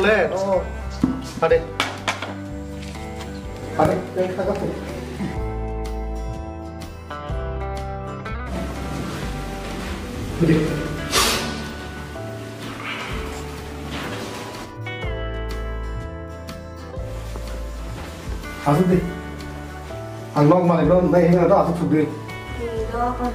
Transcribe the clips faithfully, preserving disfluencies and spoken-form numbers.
Eh, oh. Ade. Ade, yang kagak tuh. Ade. Asuk deh. Ang nok malik no nai hinga to asuk suk deh. Iya, kan.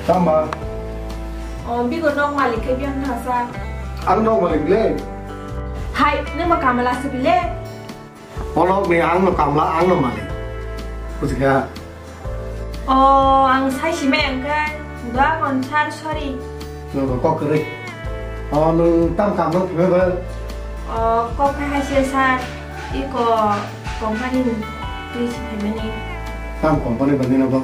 Tama. O, bigo nok malik khe biang thangsa. Ang nok malik le. Hai, nang ma kamala se bile? O nok ni ang no kamla, ang no malik. Bujikha? O, ang sai sime ang khe. Dua kon sar, sorry. No, no, kok kwrwi. O, nwng tam kam no phaibai ba? O, kok phai hai se sir. Iko company ni twi si phaimani. Tam company bani no bo?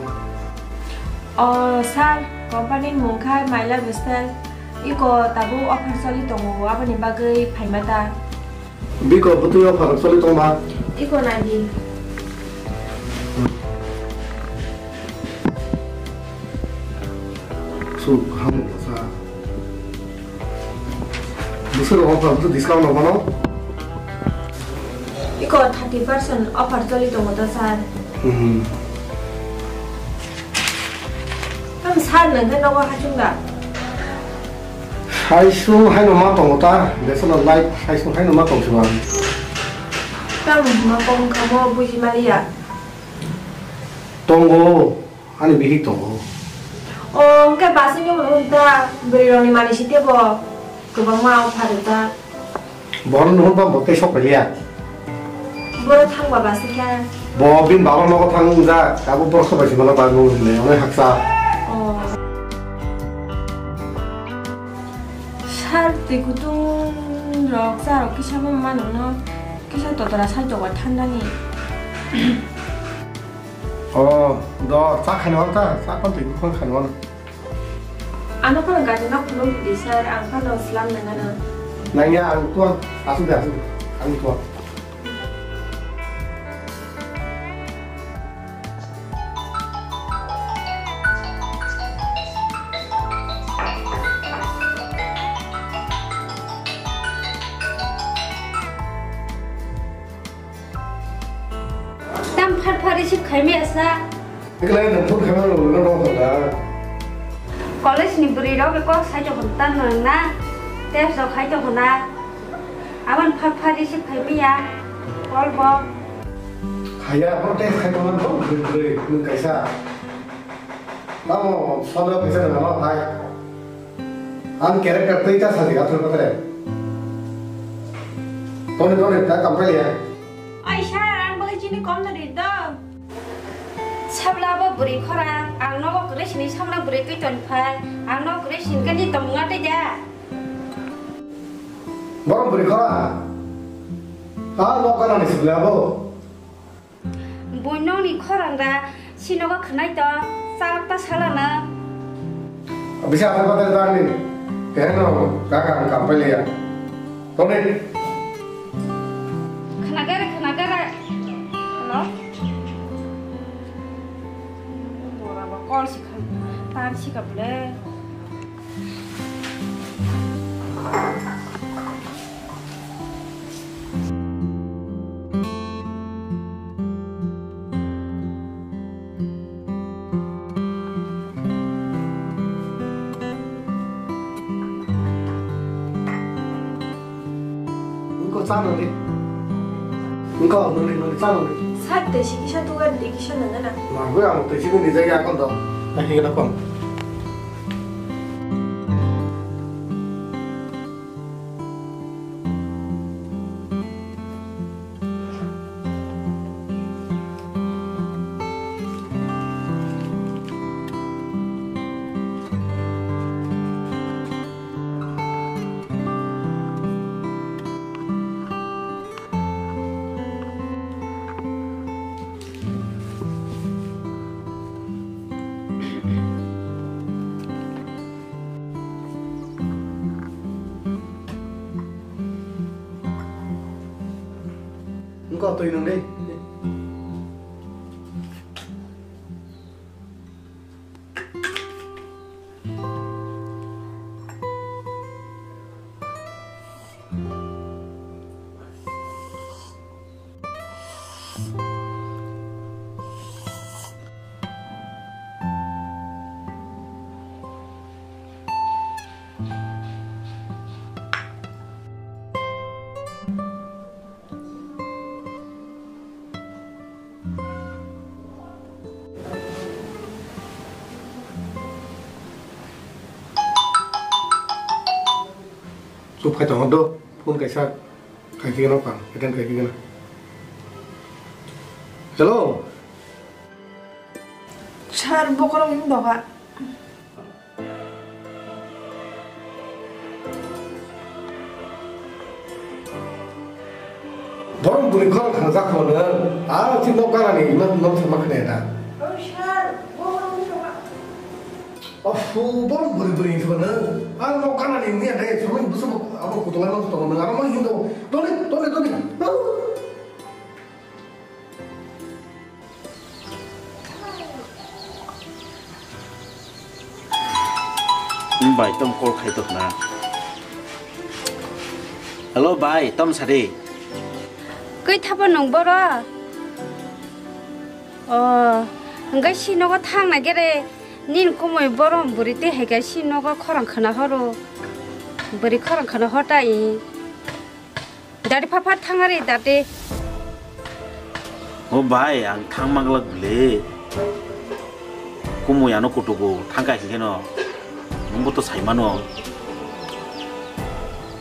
O, sir, company ni mung khai My Lifestyle. Iko tabuk offer choli tongo, aboni bagwi phaima ta. Biko bwtwi o pharok choli tongma. Iko nadi. Su ham sa. Bwswk offer bwtwi discount no mano? Iko thirty percent offer choli tongo to sir. Hmm. Tamo sir nwng khe nogo hachung da? Haisung haino ma tongo ta, besono light haisung haino ma tong sibang. Tamo ma tong kha mo buji maliya. Tongo, ani bihik tongo. O, hwnkhe basingni hwn ta, bwrwi rokni mani si tebo kwbangma offer ta. Borok nuhur ba bo tei sok paiya. Borok thang ba basi kha. Bo bin baba nogo thang jak, abo borok sok bai simano ba nung hinwi, onoi haksa. Oh. Sir, twi kutung rok, cha rok kisa bo mano no, kisa totora sai tongo thanda ni. Oh, do, cha khani wanta, cha pan twi kutung khani wanta. Ano phano gari no khulum di sir, ang phano slam nang ano. Nangya ang tuang, asuk de, asuk de, ang tuang. Tam phat phat receive khai maya sa. Eklai no phone khai mano, no, no, no, no. College ni bwrwi rok kok sai to hwn ta no na. Test rok khai to hwn na. Aban phat phat receive khai maya. Call bo. Khaya, bo test khai to man, bo bwrwi, bwrwi, nwng kaisa. Tamo sodo kaisa no, no, hai. Ang character tei ta sadi athro patre. Toni, toni, ta kampaiya. Ai sir, ang bagwi chini kom no ri do. Sabla bo bwrwi khorang, ang nogo kwrwi sini sabla bwrwi twi toni phai, ang nogo kwrwi sini khe ni tong ngai tei da. Borok bwrwi khorang. Ta nok gana ni sibla bo. Buino ni khorang da sinogo khwnai to, chalok ta salana. Bisa apa kata tadi? Kaya no, kakak kampaiya. Toni. Khwnagere, khwnagere. Hello? Bora ba call si khan, tan si ka bole. Wngkha cha nang di. Wngkha nang di, nang di cha nang di. Sat tei si kisa tugar di kisa nang na. Nang bai ang tei si ni jai ya kon do. Nang hingna kon. Twi nang de. Chup khai tongo do, phone kaisa khai khe no pang, attend khai khe no. Hello. Sir, bokorok wng doha. Borok bwrwi khorang khana jak kho nang. A, chini nok ganani, nok, nok sama khna da. Oh, sir, bokorok wng doha. Ofu, borok bwrwi bwrwi wng kho nang. A, nok ganani wngya de, chumui busuk abo kutulai nok tongo nang. Aro ma hindo. Doni, doni, doni. Bai, tom call khai tok na. Hello, bai, tom sadi. Koi thapa nung boro? Oh, hingke si nogo thang na gere. Nin kumui borom buri te hega si nogo khorang khana horo. Buri khorang khana hota i. Dadi phapha thangari dadi. O bai, ang thang manglak bile. Kumui ano kutugo thangkai hinkhe no. Nwngbo to saimano.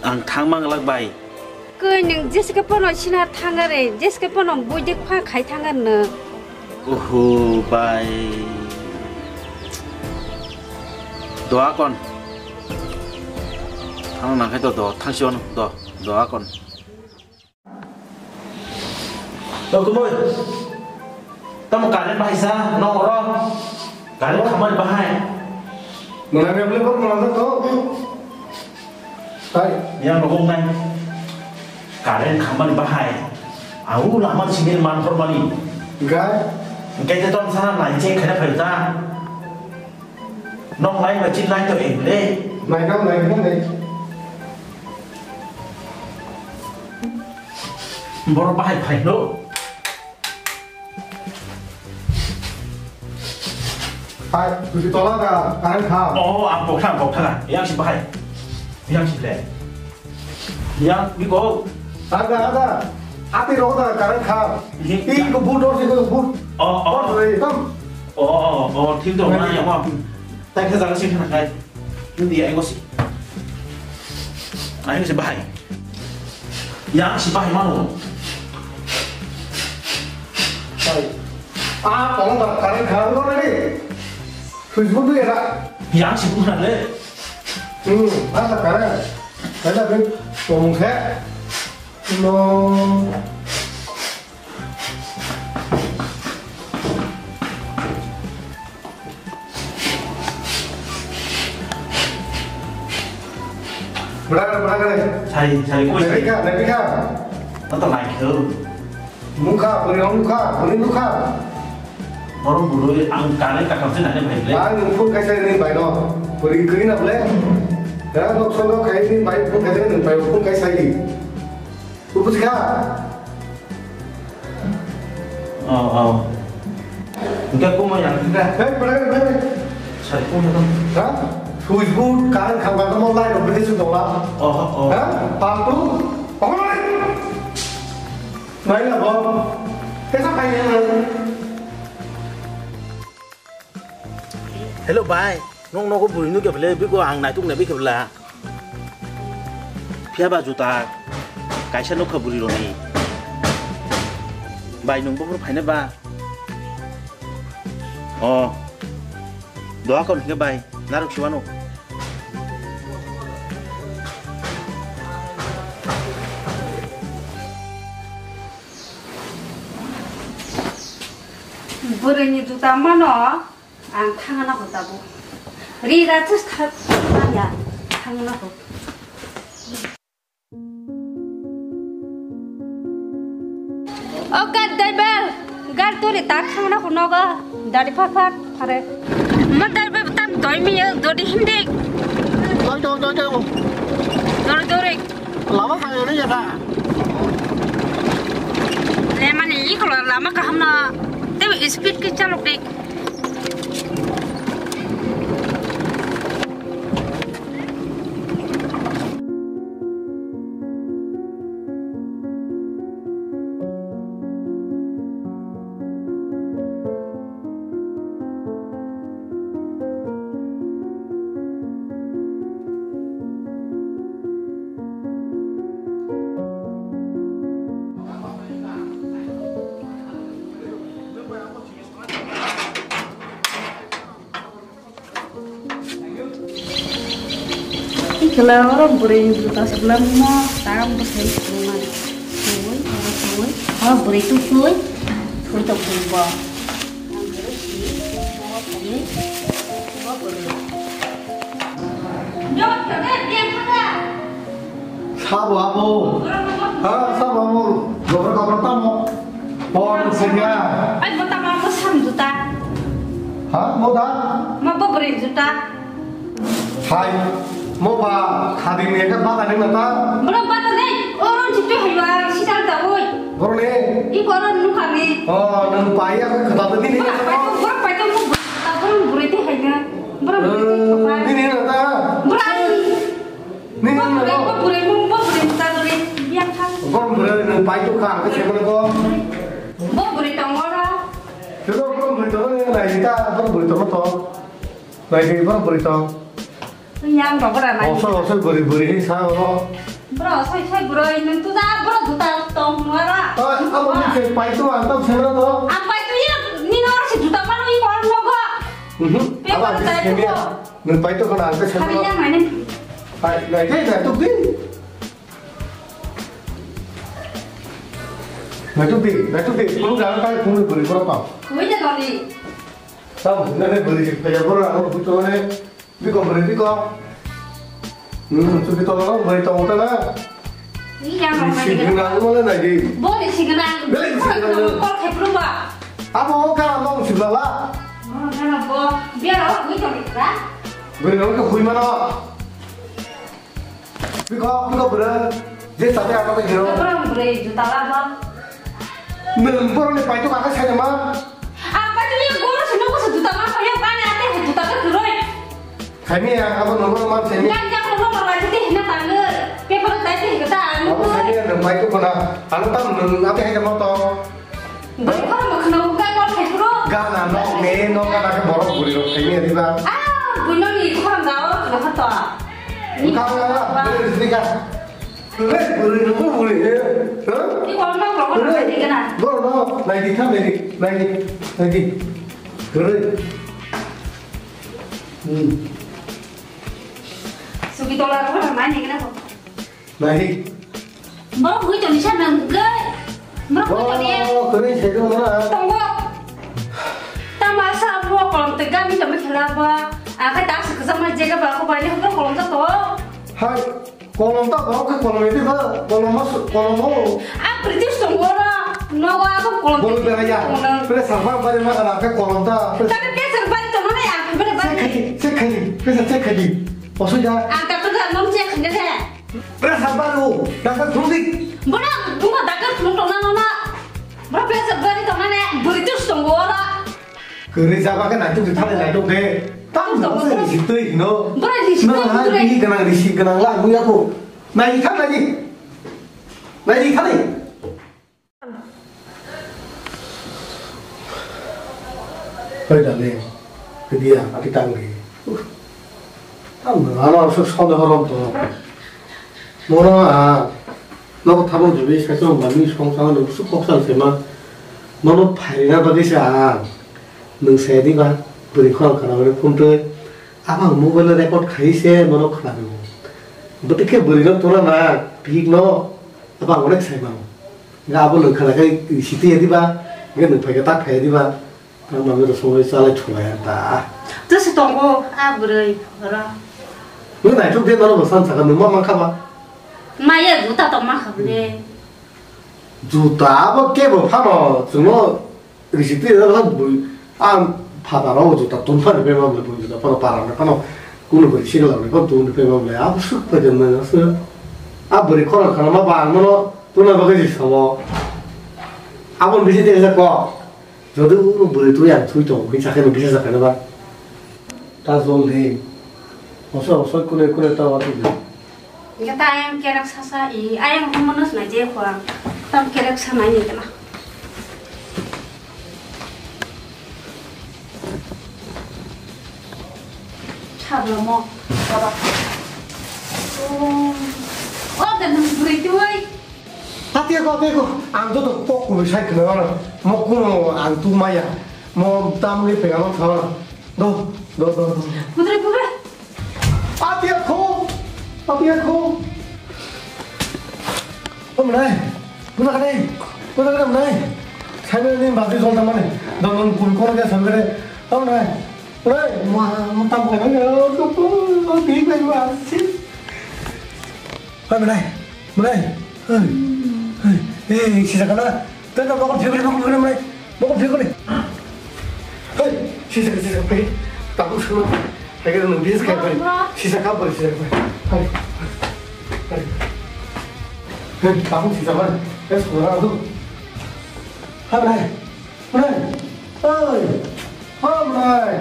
Ang thang manglak bai. Koi nwng jeske pono sina thangari, jeske pono buide khwa khai thangar no. Oho bai. Doa kon. Thang nangkhe to do, thangsi on do, doa kon. Tamo current bahai sa, nong oro. Current khamani bahai. Mona bebele bor mona to. Hai. Yang rokok nai. Current khamani bahai. Au lamar sini man por mani. Gai. Kaite ton sana nai cek kena phaita. Nong lai ba chin lai to e le. Nai kam nai kam nai. Boro bahai phai no. Hai, tuti tola ka, karan kha. Oh, ang bokha, bokha. Yang si bahai. Yang si le. Yang, biko. Ada, ada. Ati ro da, karan kha. Hi. Ti ko but or si ko but. Oh, oh. Or re, kam. Oh, oh, oh, thik to, na, yang ma. Tai khe jaga si khana khai. Hindi, yang ko si. Ayo si bahai. Yang si bahai mano. Hai. Ah, tolong ba, karan kha, lo na ni. Switch board tu era. Yang si bukan le. Hmm, ada karan. Ada bin, tolong khe. No. Bra, bra, bra. Sai, sai, koi sai. Naipikha, naipikha. Tato naikhe. Nukha, bwrwi rok nukha, bwrwi nukha. Borok bwrwi ang kare kakam se nai bai le. Ang nung phone kaisa ni bai no. Bwrwi kwrwi na ble. Da nok sono khai ni bai phone kaisa ni bai phone kaisa ni. Bubuji kha? Oh, oh. Hingke kumo yang hingke. Hei, pernah kan, pernah kan? Sai kumo kan. Ha? Switch board, karan khangba tamo light of the dola. Oh, oh. Ha? Paltu? Pokoknya. Naila bo. Kesa kaya. Hello bai, nong nogo bwrwi nukya bwle, biko ang naituk nai bikhe bwla. Phiya ba juta kaisa nukha bwrwi rokni. Bai, nwng bokhoro phaina ba? O. Doa kon hwnkhe bai, narwk siwano. Bwrwini juta mano, ang thangna ho tabuk. Ri ra chus tha-, thangya, thangna ho. O gari driver, gari turi ta thangna kunogo, dari phar phar phare. Ma driver tam doi miyo, dodi hindi. Doi dong, doi dong. Dori dori. Lama kaya ni ya ta. Le mani ikolo lama kaham na. Te speed ke chalok dik. Ikla oro bwrwi juta sibla mo tam bwsai sibla. Soi, oro soi. Oro bwrwi tu soi. Soi to bwrwi bo. Sabo abo. Ha, sabo abo. Gobor gobor tamo. Por senya. Ai, bo tamo, bo sam juta. Ha, mo da? Ma bo bwrwi juta. Hai, mo ba khadi ni ka bata ni nata. Bro bata ni, oron chitu haywa, sital ta oi. Bro ni. I koron nu kami. Oh, nang paya ka khata ni ni. Bro, pai to, bro, pai to, mo bro, bro, bro, ti hayga. Bro, bro, ti hayga. Ni ni nata. Bro, ai. Ni ni nata. Bro, bro, mo, bro, bro, ta bro, biang kha. Bro, bro, nang pai to ka, ka chemo ko. Bro, bro, ta ngora. Chelo, bro, bro, to ni na ita, bro, bro, to to. Nai di bro bwrwi tong. Yang rok bwra nai. Osoi osoi bwrwi bwrwi hei sa oro. Bro osoi osoi bwrwi nwng tu da bro juta tong nwng aro. Oi, abo ni se pai tu ang tam se na to. Ang pai tu ya ni no se juta ma ni kor nogo. Mhm. Pe abo kor ang dai se tu. Nwng pai tu kana ang se na. Hari yang nai ni. Hai, nai dei, nai tuk di. Nai tuk di, nai tuk di. Kunu jaga kai kunu bwrwi bwra pa. Koi de doni. Sam, nai bwrwi si phaja bwra ang buto ne. Biko bwrwi biko. Hmm, suki tolo bwrwi tong uta na. Iya, mama. Signal mo le nai di. Bori signal. Bele signal. Kor khepru ba. Abo ka mo signal la. Oh, na bo. Biar awak ni to dikra. Bwrwi no ka hui mano. Biko, biko bwrwi. Je sate apa ke hero. Bwrwi juta la ba. Nang bwrwi ni pai to ka sai ma. Apa tu ni goro sino ko juta ma ko ya ba ni ate juta ka kuroi. Khaimi ya, abo nomor man semi. Kan jak nomor man lagi teh na tanggal. Paper tadi kita anu. Abo semi ya, nang pai to kona. Anu tam nang ate hai mo to. Bwrwi khorang bo khwna ukha kol khai phuru. Gana nok me nok gana khe borok bwrwi rok khaimi ya diba. Ah, bwino ni khorang da o khwna kha to. Ni khorang da, bwrwi sini kha. Bwrwi, bwrwi rok bwrwi he. Ha? Ni khorang nok rok khorang khai di gana. Bro no, nai di tham nai di, nai di, nai di. Bwrwi. Hmm. Sugi tola khorang nai ni gana ko. Nai. Borok hui toni sa nang gai. Borok hui toni. Oh, kani sai dong na. Tongo. Tama sa bo kolom te gami tama khela ba. Aka ta sa kasa ma jega ba ko ba ni ko kolom ta to. Hai, kolom ta ba ko kolom iti ba. Kolom mas kolom ho. A British tongo ra. No ba ko kolom. Bol bera ya. Pre sarba ba ma kana ke kolom ta. Ta ke sarba to mana ya. Pre ba. Check khai, check khai. Pre check khai. Osuja. Aka to ga nom check khai de. Bra sabar o, dakar thung dik. Bra, bunga dakar thung tong na na. Bra, bra sabar ni tong na ne, buri tus tong ora. Kere jaba ke naituk di thale naituk de. Tam tong se sitoi hino. Bra di sitoi. Na hai di ganang di si ganang la mu ya ko. Nai di thale di. Nai di thale. Oi darling, kedia, ati tangri. Tamo ano asuk sonde horom to. Mono a, nogo thabo jibi sai to mami song sang do su kok sang sema. Mono phaina bagwi sa a. Nung sai di ba, buri khol khana bari phone to. Abang mobile record khai se mono khana do. Bwtwi khe bwrwi no tora na, bihik no, abo ang onek sai mano. Nga abo nwng khana khai sitwi ya diba, nga nwng phai khe tak phai ya diba, tang mami rw songwi chalai thulai ya ta. Twse tongo a bwrwi oro. Nwng naithok de nono bo san saka nwng ma mankha ba. Maya juta tong mankha bwle. Juta abo kebo phano chwngno risi twi rw bui a phataro juta tun phani phaima bwle bui juta phano para ni phano kunu bui sikla ni phano tun phaima bwle abo suk phaikhe nang aswk a bwrwi khorang khana ma bang mano tuna bagwi je samo abo bisi tesa kok jodi uro bwrwi twi ang thui tongo hwnwi sakhe bisi sakhe ba ta jol di oso oso kune kune ta watwi. Hingke ta ayang kerak sasa i, ayang humano sinai je khorang. Tam kerak sanai ni kena. Sabla mo, baba. Oh, oh, dan beri tuai. Ati ko, ati ko, ang to to pok ko sai kena na. Mo kuno ang tu maya. Mo tam ni pegano thana. Do, do, do, do. Putri, putri. Apiakho! Apiakho! Omnai! Bujakare! Bujakare omnai! Saimani ni bati jol tamani. Don don pun kono ke samgare. Omnai! Omnai! Mwa, mwa tam koi na. Kupu, di bai wa. Omnai! Omnai! Hey! Hey! Hey! Sisa kana? Tei tei mokol phiyok le, mokol phiyok le, mokol phiyok le. Hey, sisa, sisa, hey, tabuk sunu. Hai kena nung bis kai pai. Sisa kap pai, sisa kap pai. Hai, hai. Hey, tabuk sisa pai. Hey, sunu tu. Hai, hai. Hai. Hai. Hai, hai.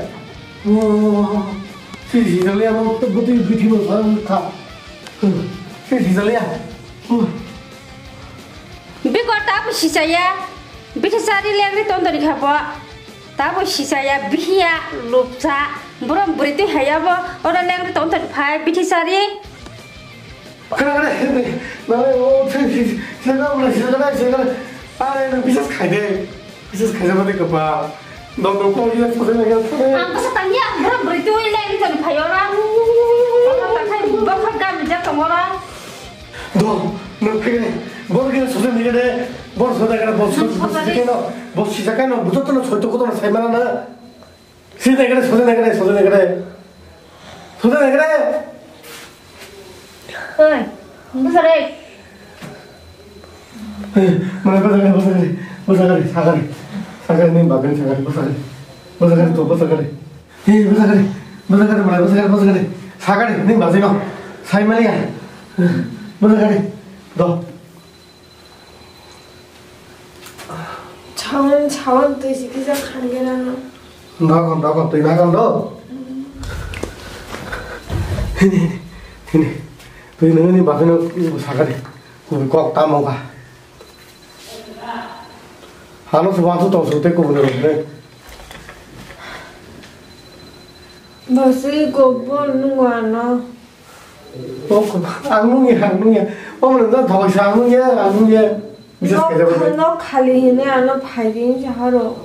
Oh, si sisa le, amo tu betul betul besar kha. Si sisa le. Bikor tabo sichaya, bithi sari lengri tondori kha bo. Tabo sichaya, bihiya, lupsa, borom bwrwi twi haya bo, oro lengri tondori phai, bithi sari. Khana khana, nang o thwi si si si ka mla si ka si ka. Are nang bisas khai de. Bisas khai jaba de kapa. Dong dong ko ya so de ya so de. Ang kasa tanya, borom bwrwi twi lengri tondori phai oro. Oro takhai bokha gam jak tong oro. Do, no phege, bor gina sosa nigade, bor sosa gana, bor sosa, bor sosa gana, bor sisa gana, bujo tono soito koto na sai mana na. Sisa gana, sosa gana, sosa gana. Sosa gana. Oi, busa re. Mana busa gana, busa gana, busa gana, sagari, sagari ni bagan sagari, busa gana, busa gana, to busa gana. Hey, bwsakari, bwsakari, bwsakari, bwsakari, bwsakari. Sakari, nini bagwi no. Sai maliya. Bwsakari. Do. Chawan, chawan, twi si kisa khan gena no. Nakon, nakon, twi nakon do. Hini, hini, hini. Twi nini bagwi no sakari. Kubi kok tamo ka. Hano se wansu tong su tei kubun rok ne. Basi gobol nung ano. Ang nung ya, ang nung ya. O mano da thoi sa ang nung ya, ang nung ya. Bisa kerja apa? No khali hine ano phai ring sa haro.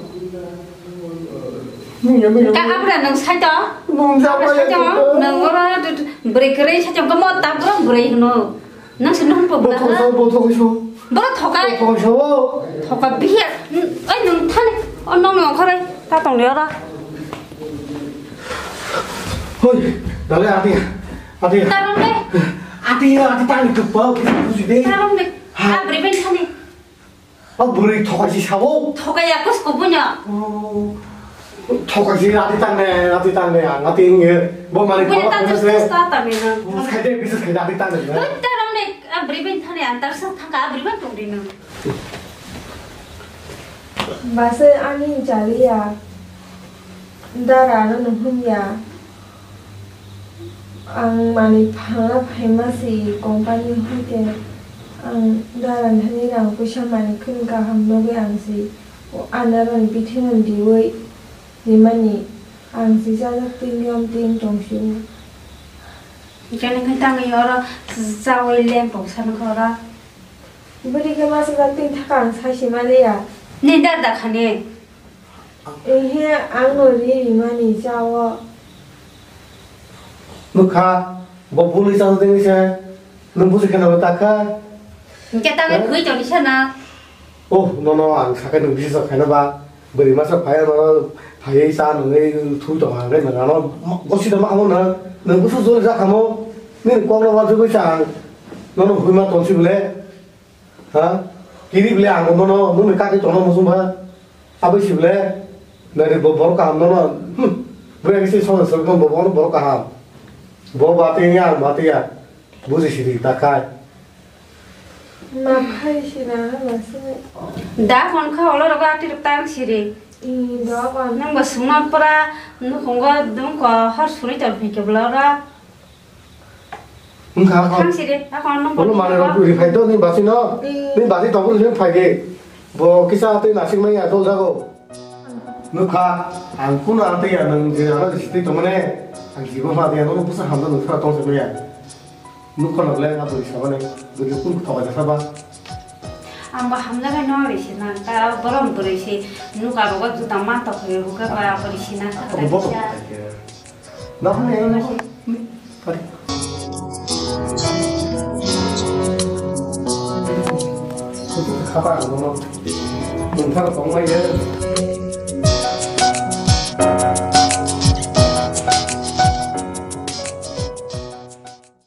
Nung ya, nung ya. Ka abra nang sai to? Nung ja. Abra ba sai ya to? Nang ora beri kere sai to, kamo tabra beri no. Nang se nung pok na. Bothok so, bothok so. Boro thokai. Bothok so. Thoka biya. Oi nung thani. O nong nong khore. Ta tong ni ora. Hoi, dale ati. Ati. Tarong de. Ati, ati tang tu pau kita buji de. Tarong de. Ha. Abri ben thani. O bwrwi thokai si sao. Thokai ya kus kubunya. Oh. Thokai si ati tangne, ati tangne, ati inge. Bo mari kubunya ko ta ko terus se. Terus ta tangne na. Oh, khai de, bisa khai de, ati tangne. Tui ta ram ne, a bwrwi ben thane antar sa thaka, a bwrwi ben tong de na. Base ani jaliya. Dara no nuhum ya. Ang manwi phangna phaima si company hoite ang dara thani rang puisa manwi khwrwng kaham nugwi ang si anaroni bithi no diwi rimani ang si chajak twi niyom twi wng tong si o. Jani khe tangwi oro chawi lem pok sa nokha oro. Bwrwi khe masa jak twi thaka ang sai si maliya. Ni dar da khani. Ehe, ang no ri rimani chao. Bwkha, bo bului chao tini se, nwng buji kheno bo takha. Hingke ta bai bui toni sana. Oh, no, no, ang sakai nwng bisi sok khaina ba, bwrwi masa phai ano, phaiwi cha nungwi thui tong ang, nwng ano, gosi tongma amo na, nwng busu joli ja khamo, nini kok no wansugwi cha ang, nono hwima tongsi bole. Ha? Kiri bele ang bono, nung ni kaki tongna musung ba. Aboi si bele, nari bo borok kaham nono. Hmm. Bo yang si song song bo bono borok kaham. Bo bati ya, bati ya. Buji siri takai. Ma khai sina ha ma sini. Da kon kha olo rogo ati rok tang siri. I da kon. Nang bo sungma pura nukhungo dungko hor suri tor phike bolo ra. Wngkha kon. Thang siri, a kon nang Bolo bo mane rok ri khai to ni basi no. I. Ni basi tong ni phai de. Bo kisa tei nasik mai ya dol jago. Nukha, ang kuno ang tei ya nang je ano je sitei tongmane, ang jibo ma tei ya, nono busa hamda nukha tong se ya. Nukha no le abo risa mane, bwrwi kun thoga jasa ba. Ang bo hamjagai no risi nang ta, borom bwrwi si nukha rogo juda man tok khe hukha ba abo risi nang ta. Abo bo. Na hone ang no. Pari. Khapa ang no. Nungthar tong mai ya.